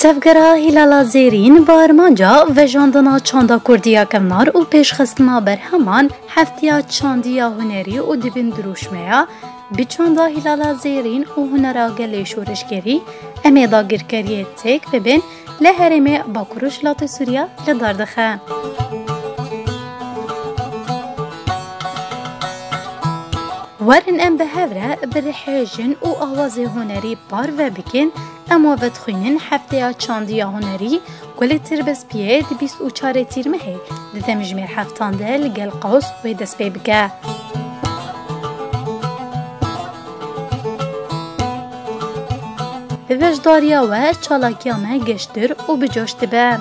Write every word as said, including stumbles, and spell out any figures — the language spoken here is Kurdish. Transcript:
Tevgera Hîlala Zêrîn bi armanca vejandina çanda kurdî ya kevnar û pêşxistina berheman hefteya çandî ya hunerî û di vî dirûşmeya bi çanda Hîlala Zêrîn û hunera gelê şoreşgerî em ê dagirkeriyê têk bibin li herêmê Bakur Rojhilatê Sûriya li dar dixe. Werin em bi hev re bi rihê jin û awazê hunerî parve bikin, em we vedixwînin hefteya çandî ya hunerî ku li Tirbespiyê di bîst û çarê Tîrmehê di demjimêr heftan de li gel Qews wê dest pê bike. Bi beşdariya we çalakiya me geştir û bi coş dibe.